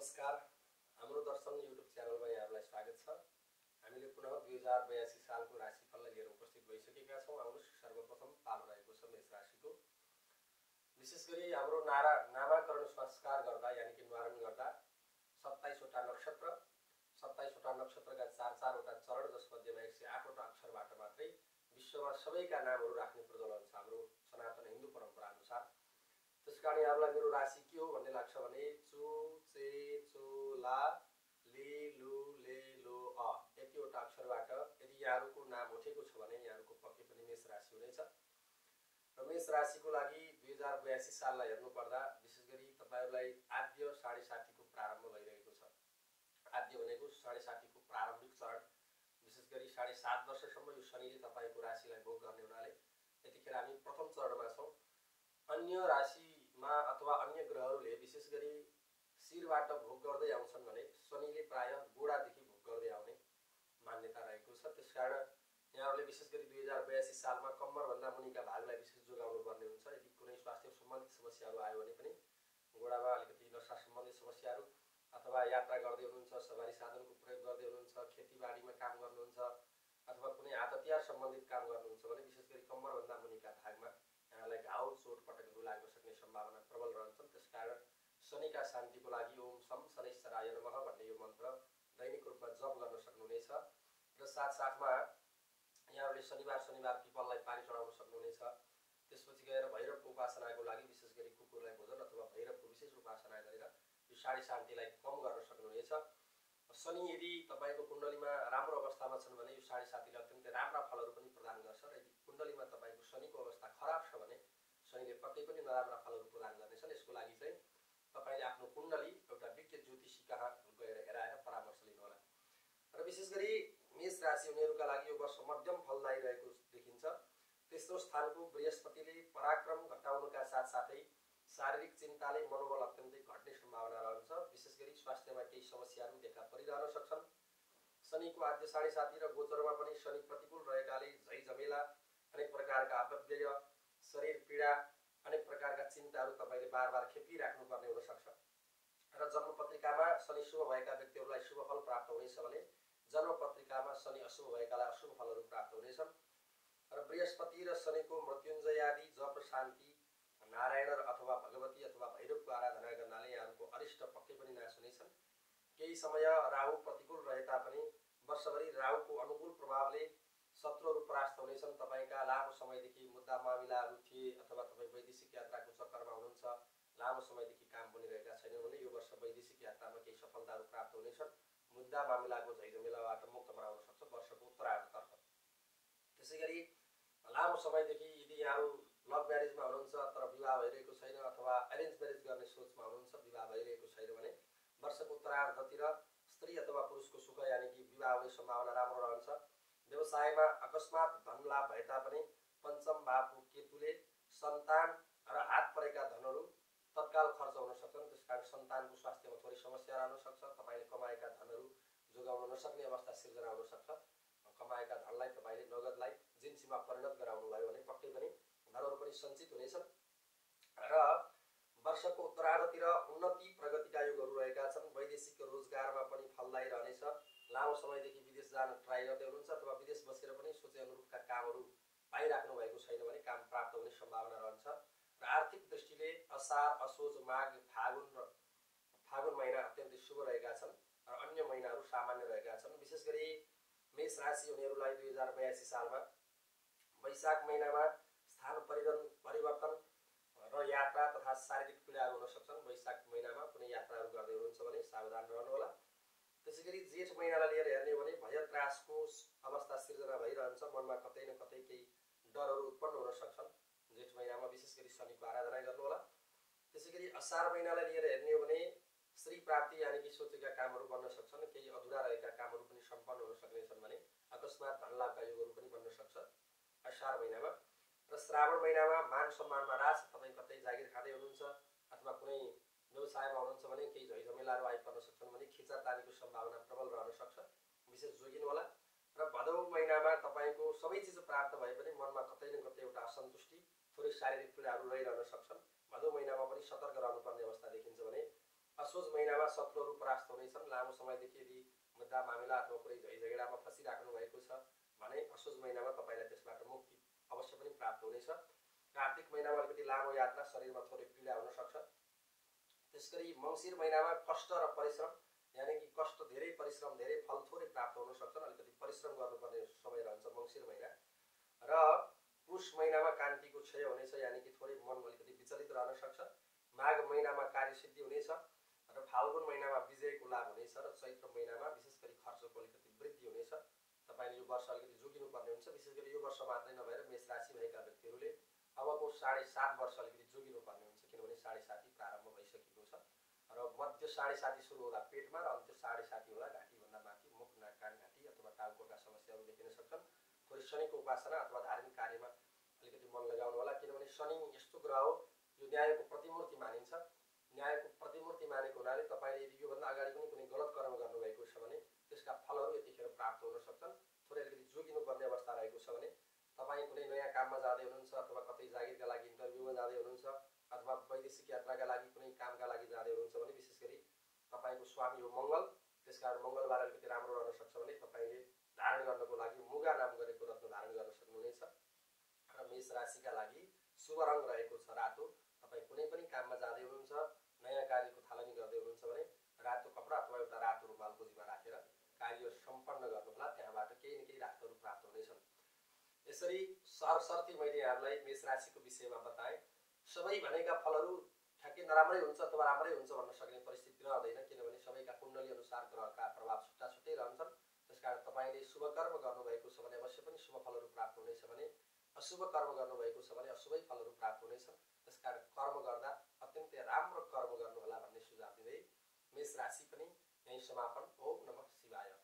नमस्कार। हाम्रो दर्शन युट्युब च्यानलमा यहाँहरूलाई स्वागत छ। हामीले पुनः 2082 सालको राशिफललाई लिएर उपस्थित भइसकेका छौँ। आउनुहोस् सर्वप्रथम पालो रहेको छ मेष राशिको। विशेष गरी हाम्रो नामाकरण संस्कार गर्दा यानि कि न्वारण गर्दा 27 वटा नक्षत्र, 27 वटा नक्षत्रका 4 वटा चरण, जसमध्येमा 108 वटा अक्षरबाट मात्रै विश्वमा सबैका नामहरू राख्ने प्रचलन छ हाम्रो सनातन हिन्दू परम्परा अनुसार। त्यसकारण यहाँहरूलाई मेरो राशि के हो भन्ने लाग्छ भने चु चे चो ला ले लु ले लो अ यतिवटा अक्षरबाट यदि यहाँहरूको नाम उठेको छ भने यहाँहरूको पक्कै पनि मेष राशि हुनेछ। र मेष राशिको लागि 2082 साललाई हेर्नुपर्दा विशेष गरी तपाईहरूलाई आद्य 60 को प्रारम्भ भइरहेको छ। आद्य भनेको 60 को प्रारम्भिक चरण। विशेष गरी 7.5 वर्षसम्म यो शनिले तपाईँको राशिलाई भोग गर्ने हुनाले यतिखेर हामी प्रथम चरणमा छौँ। अन्य राशिमा अथवा अन्य ग्रहहरूले विशेष गरी शिरबाट भोग गर्दै आउँछन् भने शनिले प्राय गोडादेखि भोग गर्दै आउने मान्यता रहेको छ। त्यसकारण यहाँहरूले विशेष गरी 2082 सालमा कम्मरभन्दा मुनिका भागलाई विशेष जोगाउनु पर्ने हुन्छ। यदि कुनै स्वास्थ्य सम्बन्धित समस्याहरू आयो भने पनि गोडामा अलिकति नसा सम्बन्धित समस्याहरू अथवा यात्रा गर्दै हुनुहुन्छ, सवारी साधनको प्रयोग गर्दै हुनुहुन्छ, खेतीबारीमा काम गर्नुहुन्छ अथवा कुनै हात हतियार सम्बन्धित काम गर्नुहुन्छ भने विशेष गरी कम्मरभन्दा मुनिका भागमा यहाँलाई घाउ चोटपटकहरू लाग्न सक्ने सम्भावना प्रबल रहन्छन्। त्यसकारण शनिका शान्तिको लागि ओम शम शनैश्चराय नमः भन्ने यो मन्त्र दैनिक रूपमा जप गर्न सक्नुहुनेछ। र साथसाथमा यहाँहरूले शनिबार पिपललाई पानी चढाउन सक्नुहुनेछ। त्यसपछि गएर भैरवको उपासनाको लागि विशेष गरी कुकुरलाई भोजन अथवा भैरवको विशेष उपासना गरेर यो साढे शान्तिलाई कम गर्न सक्नुहुनेछ। शनि यदि तपाईँको कुण्डलीमा राम्रो अवस्थामा छन् भने यो साढे साथीले अत्यन्तै राम्रा फलहरू पनि प्रदान गर्छ। र यदि कुण्डलीमा तपाईँको शनिको अवस्था खराब छ भने शनिले पक्कै पनि नराम्रा फलहरू प्रदान गर्नेछन्। यसको लागि चाहिँ तपाईँले आफ्नो कुण्डली एउटा विज्ञ ज्योतिषी कहाँ गएर हेराएर परामर्श लिनुहोला। र विशेष गरी मेष राशि हुनेहरूका लागि यो वर्ष मध्यम फलदायी रहेको देखिन्छ। तेस्रो स्थानको बृहस्पतिले पराक्रम घटाउनुका साथसाथै शारीरिक चिन्ताले मनोबल अत्यन्तै घट्ने सम्भावना रहन्छ। विशेष गरी स्वास्थ्यमा केही समस्याहरू देखा परिरहन सक्छन्। शनिको आद्य 7.5 र गोचरमा पनि शनि प्रतिकूल रहेकाले झै झमेला, अनेक प्रकारका अपव्यय, शरीर पीडा, अनेक प्रकारका चिन्ताहरू तपाईँले बार खेपिराख्नु पर्ने हुन सक्छ। र जन्मपत्रिकामा शनि शुभ भएका व्यक्तिहरूलाई शुभ फल प्राप्त हुनेछ भने जन्मपत्रिकामा शनि अशुभ भएकालाई अशुभ फलहरू प्राप्त हुनेछन्। र बृहस्पति र शनिको मृत्युञ्जय आदि जप शान्ति नारायण अथवा भगवती अथवा भैरवको आराधना गर्नाले यहाँहरूको अरिष्ट पक्कै पनि नाश हुनेछन्। केही समय राहु प्रतिकूल रहे तापनि वर्षभरि राहुको अनुकूल प्रभावले शत्रुहरू परास्त हुनेछन्। तपाईँका लामो समयदेखि मुद्दा मामिलाहरू थिए अथवा तपाईँ वैदेशिक यात्राको चक्करमा हुनुहुन्छ, लामो समयदेखि काम बनिरहेका छैनन् भने यो वर्ष वैदेशिक यात्रामा केही सफलताहरू प्राप्त हुनेछन्। मुद्दा मामिलाको झैझमेलाबाट मुक्त बनाउन सक्छ वर्षको उत्तरार्धतर्फ। त्यसै गरी लामो समयदेखि यदि यहाँहरू लभ म्यारेजमा हुनुहुन्छ तर विवाह भइरहेको छैन अथवा एरेन्ज म्यारेज गर्ने सोचमा हुनुहुन्छ, विवाह भइरहेको छैन भने वर्षको उत्तरार्धतिर स्त्री अथवा पुरुषको सुख यानि कि विवाह हुने सम्भावना राम्रो रहन्छ। व्यवसायमा अकस्मात धन लाभ भए तापनि पञ्चम भावको केतुले सन्तान र हात परेका धनहरू तत्काल खर्च हुन सक्छन्। त्यसकारण सन्तानको स्वास्थ्यमा थोरै समस्या रहन सक्छ। तपाईँले कमाएका धनहरू जोगाउन नसक्ने अवस्था सिर्जना हुन सक्छ। कमाएका धनलाई तपाईँले नगदलाई जिन्सीमा परिणत गराउनु भयो भने पक्कै पनि धनहरू पनि सञ्चित हुनेछन्। र वर्षको उत्तरार्धतिर उन्नति प्रगतिका योगहरू रहेका छन्। वैदेशिक रोजगारमा पनि फलदायी रहनेछ। लामो समयदेखि विदेश जान ट्राई गर्दै हुनुहुन्छ अथवा विदेश बसेर पनि सोचे अनुरूपका कामहरू पाइराख्नु भएको छैन भने काम प्राप्त हुने सम्भावना रहन्छ। र आर्थिक दृष्टिले असार, असोज, माघ, फागुन महिना अत्यन्तै शुभ रहेका छन् र अन्य महिनाहरू सामान्य रहेका छन्। विशेष गरी मेष राशि हुनेहरूलाई 2082 सालमा वैशाख महिनामा स्थान परिवर्तन र यात्रा तथा शारीरिक पीडाहरू हुन सक्छन्। वैशाख महिनामा कुनै यात्राहरू गर्दै हुनुहुन्छ भने सावधान रहनुहोला। त्यसै गरी जेठ महिनालाई लिएर हेर्ने हो भने भय त्रासको अवस्था सिर्जना भइरहन्छ। मनमा कतै न कतै केही डरहरू उत्पन्न हुन सक्छन्। जेठ महिनामा विशेष गरी शनिको आराधना गर्नुहोला। त्यसै गरी असार महिनालाई लिएर हेर्ने हो भने श्री प्राप्ति यानि कि सोचेका कामहरू बन्न सक्छन्। केही अधुरा रहेका कामहरू पनि सम्पन्न हुन सक्नेछन् भने अकस्मात धनलाभका योगहरू पनि बन्न सक्छ असार महिनामा। र श्रावण महिनामा मान सम्मानमा ह्रास, तपाईँ कतै जागिर खाँदै हुनुहुन्छ अथवा कुनै व्यवसायमा हुनुहुन्छ भने केही झैझमेलाहरू आइपर्न सक्छन् भने खिचातानीको सम्भावना प्रबल रहन सक्छ। विशेष जोगिनु होला। र भदौ महिनामा तपाईँको सबै चिज प्राप्त भए पनि मनमा कतै न कतै एउटा असन्तुष्टि, थोरै शारीरिक पीडाहरू रहिरहन सक्छन्। भदौ महिनामा पनि सतर्क रहनुपर्ने अवस्था देखिन्छ भने असोज महिनामा शत्रुहरू परास्त हुनेछन्। लामो समयदेखि यदि मुद्दा मामिला अथवा कुनै झैझगडामा फसिराख्नु भएको छ भने असोज महिनामा तपाईँलाई त्यसबाट मुक्ति अवश्य पनि प्राप्त हुनेछ। कार्तिक महिनामा अलिकति लामो यात्रा, शरीरमा थोरै पीडा हुन सक्छ। त्यसगरी मङ्सिर महिनामा कष्ट र परिश्रम, यानि कि कष्ट धेरै, परिश्रम धेरै, फल थोरै प्राप्त हुन सक्छन्। अलिकति परिश्रम गर्नुपर्ने समय रहन्छ मङ्सिर महिना। र पुष महिनामा कान्तिको क्षय हुनेछ, यानि कि थोरै मन अलिकति विचलित रहन सक्छ। माघ महिनामा कार्यसिद्धि हुनेछ र फाल्गुन महिनामा विजयको लाभ हुनेछ र चैत्र महिनामा विशेष गरी खर्चको अलिकति वृद्धि हुनेछ। तपाईँले यो वर्ष अलिकति जोगिनु पर्ने हुन्छ। विशेष गरी यो वर्ष मात्रै नभएर मेष राशि भएका व्यक्तिहरूले अबको 7.5 वर्ष अलिकति जोगिनु पर्ने हुन्छ, किनभने 7.5 प्रारम्भ भइसकेको छ र मध्य 7.5 सुरु हुँदा पेटमा र अन्त्य 7.5 हुँदा घाँटीभन्दा माथि मुख, नाक, कान, घाँटी अथवा टाउकोका समस्याहरू देखिन सक्छन्। थोरै शनिको उपासना अथवा धार्मिक कार्यमा अलिकति मन लगाउनु होला, किनभने शनि यस्तो ग्रह हो यो न्यायको प्रतिमूर्ति मानिन्छ। न्यायको प्रतिमूर्ति मानेको हुनाले तपाईँले यदि योभन्दा अगाडि पनि कुनै गलत कर्म गर्नुभएको छ भने त्यसका फलहरू यतिखेर प्राप्त हुन सक्छन्। थोरै अलिकति जोगिनुपर्ने अवस्था रहेको छ भने तपाईँ कुनै नयाँ काममा जाँदै हुनुहुन्छ अथवा कतै जागिरका लागि इन्टरभ्यूमा जाँदै हुनुहुन्छ अथवा वैदेशिक यात्राका लागि कुनै कामका लागि जाँदै हुनुहुन्छ भने विशेष गरी तपाईँको स्वामी हो मङ्गल, त्यसकारण मङ्गलबार अलिकति राम्रो रहन सक्छ भने तपाईँले धारण गर्नको लागि मुगा नाम गरेको रत्न धारण गर्न सक्नुहुनेछ। र मेष राशिका लागि शुभ रङ रहेको छ रातो। तपाईँ कुनै पनि काममा जाँदै हुनुहुन्छ, नयाँ कार्यको थालनी गर्दै हुनुहुन्छ भने रातो कपडा अथवा एउटा रातो रुमाल गोजीमा राखेर कार्य सम्पन्न गर्नुहोला, त्यहाँबाट केही न केही रातहरू प्राप्त हुनेछन्। यसरी सरसर्ती मैले यहाँलाई मेष राशिको विषयमा बताएँ। सबै भनेका फलहरू ठ्याक्कै नराम्रै हुन्छ अथवा राम्रै हुन्छ भन्न सक्ने परिस्थिति रहँदैन, किनभने सबैका कुण्डली अनुसार ग्रहका प्रभाव छुट्टा छुट्टै रहन्छन्। त्यसकारण तपाईँले शुभ कर्म गर्नुभएको छ भने अवश्य पनि शुभ फलहरू प्राप्त हुनेछ भने अशुभ कर्म गर्नुभएको छ भने अशुभै फलहरू प्राप्त हुनेछन्। त्यसकारण कर्म गर्दा अत्यन्तै राम्रो कर्म गर्नुहोला भन्ने सुझाव दिँदै मेष राशि पनि यही समापन। ओम नमः शिवाय।